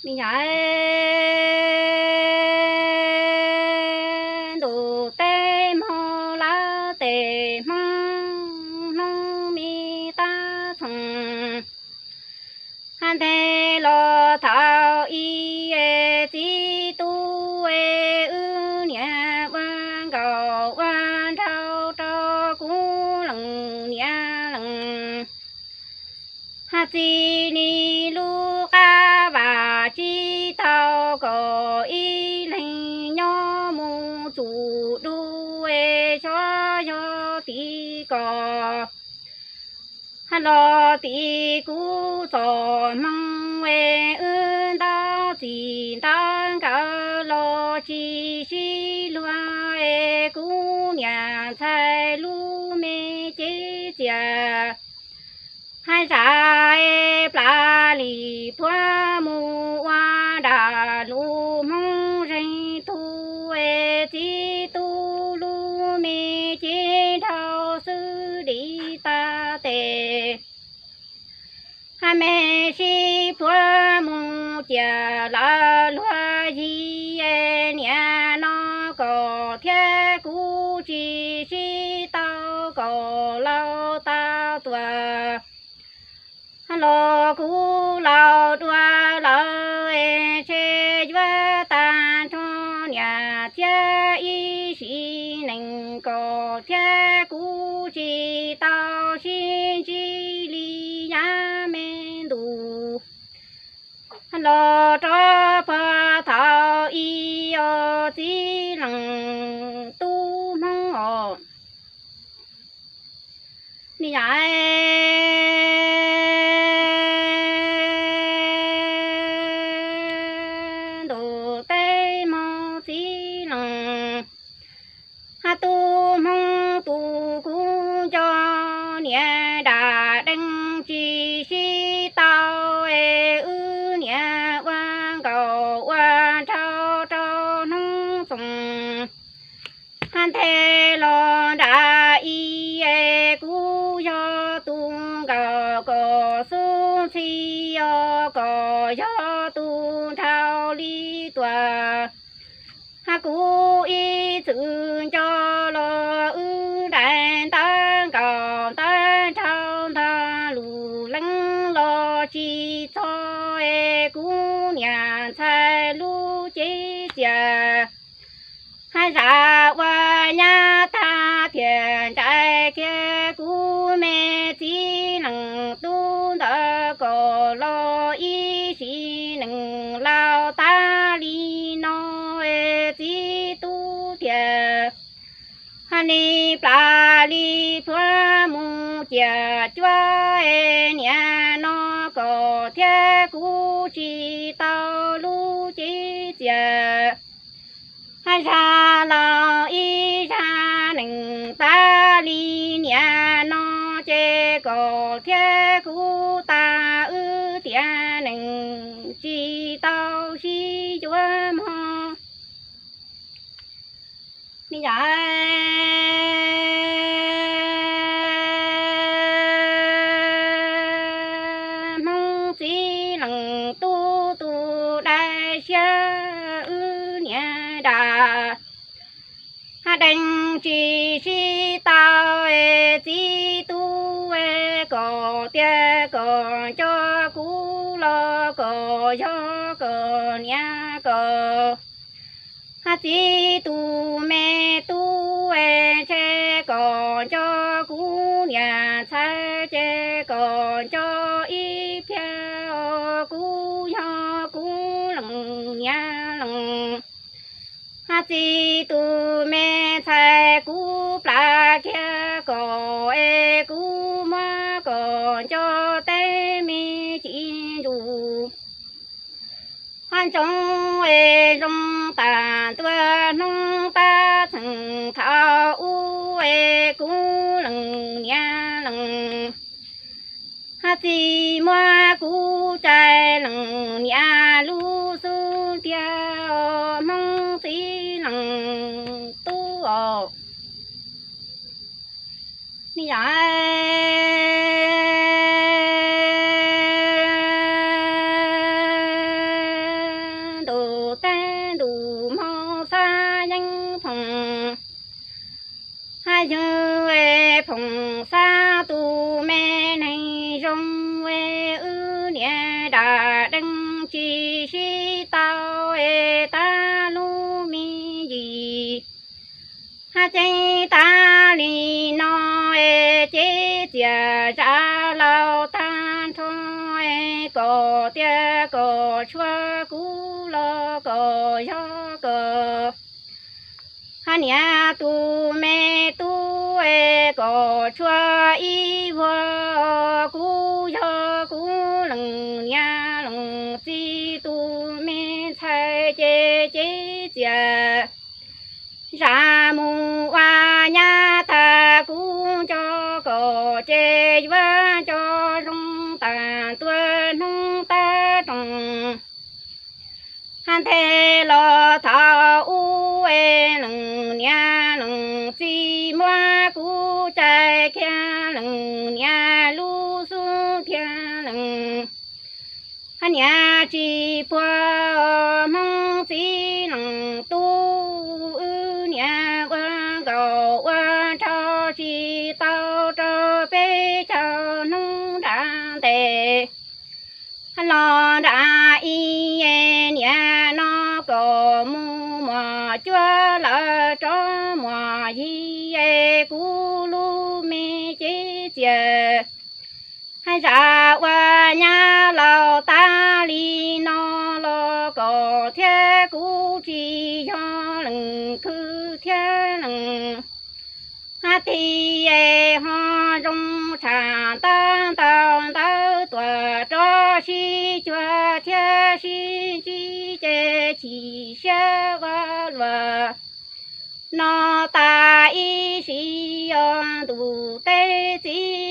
Me nyuam, ntuj teb hmo lawm tes Hmoob hnub me tab txhoos, hab nthe los thaum ub es txiv tub es wb niam ua nkaus ua nraug rau kuv leej niam leej. Hab txiv nim lub qab vam tsis tau kom ib leeg nyob mus txum dub es xyov yog tim kom hab los tim kuv txoj hmoo es wb ntaub txij ntaub nkawm los tsis sib luag es kuv niam ntxhais lub me cev txias hab zam es plas li puab mus ua dab lub Hmoob zeeg tug es txiv tub lub me cev nraug xwb dim tag tes. Hab me sib puab mus cia lawv luag yig es niam no kom thiab kuv tsis sib tau kom laus tag tuag los kuv laus dua lawm es ntshe yuav tag nrho niam thiab ib sim neej kom thiab kuv tsis tau sib ntsib li yav me ntus los rov puag thaum ub os txiv leej tub Hmoob os. Me nyuam, ntuj teb hmo txiv leej hab tub Hmoob tus kuv nco niam dab deej tsis sib tau es wb niam ua nkaus ua nraug rau hnub txoos hab nthe los nram ib es kuv yog tus nkaus kom xub ntxhi os kom yog tus nraug li tuag. Hab kuv ib txwm nco los wb daim ntawv nkaus ntawv nraug ntag lus leej los tsis txog es kuv niam ntxhais lub cev txias hab zam ua nyab tag thiaj ntsais kiag kuv me txiv leej tub ntawd kom los ib sim neej laus tag li no es txiv tub thiaj hab li plas li puab mus cia cuab es niam no kom thiab kuv tsis tau lub cev txias hab zam los ib zaj neej tag li niam no ces kom thiab kuv tag wb tiam neej tsis tau sib yuav mog. Me nyuam, Hmoob txiv leej tub tus dai siab wb niam dab hab deej tsis sib tau es txiv tub es kom tias kom nco kuv los kom yog kom niam kom hab txiv tus me tub es ntshe kom nco kuv niam ntxhais ces kom nco ib pliag os kuv yog kuv leej niam leej hab txiv tus me ntxhais kuv plas kiag kom es kuv muab kom nco tej me ci ntsuj hab ntsoov es zoo tag ntua hnub tab txheej thaum ub es kuv leej niam leej hab txiv muab kuv cais leej niam lub xub ntiag os Hmoob txiv leej tub os. Me nyuam, nram deej tsis sib tau es tag lub me ntsis. Hab tseeb tag li no es ces txias zam laus tag nrho es kom tias kom tshuav kuv los kom yog kom hab niam tus me tub es kom tshuav ib vuag kuv yog kuv leej niam leej txiv tus me ntxhais ces ces txias zam mus ua nyab tag kuv nco kom ces yuav nco zoo tag tuaj hnub tab roog. Hab nthe los thaum ub es leej niam leej txiv muab kuv txais kiag leej niam lub xub thiab leej hab niam tsis puag Hmoob txiv leej tub, wb niam ua nkaus ua nraug tsis tau rau peb caug hnub nram ntes los nram ib niam no kom mus muam cuab lawm rov muam yig es kuv lub me ces txias hab zam ua nyab laus tag li no los kom thiab kuv tsis yog leej khwv thiab leej hab tig es ho zoo tshaj ntab ntau ntawv tuam rov sib cuag thiab sib ntsib ces chim siab ua luaj no tas ib sim os ntuj teb txiv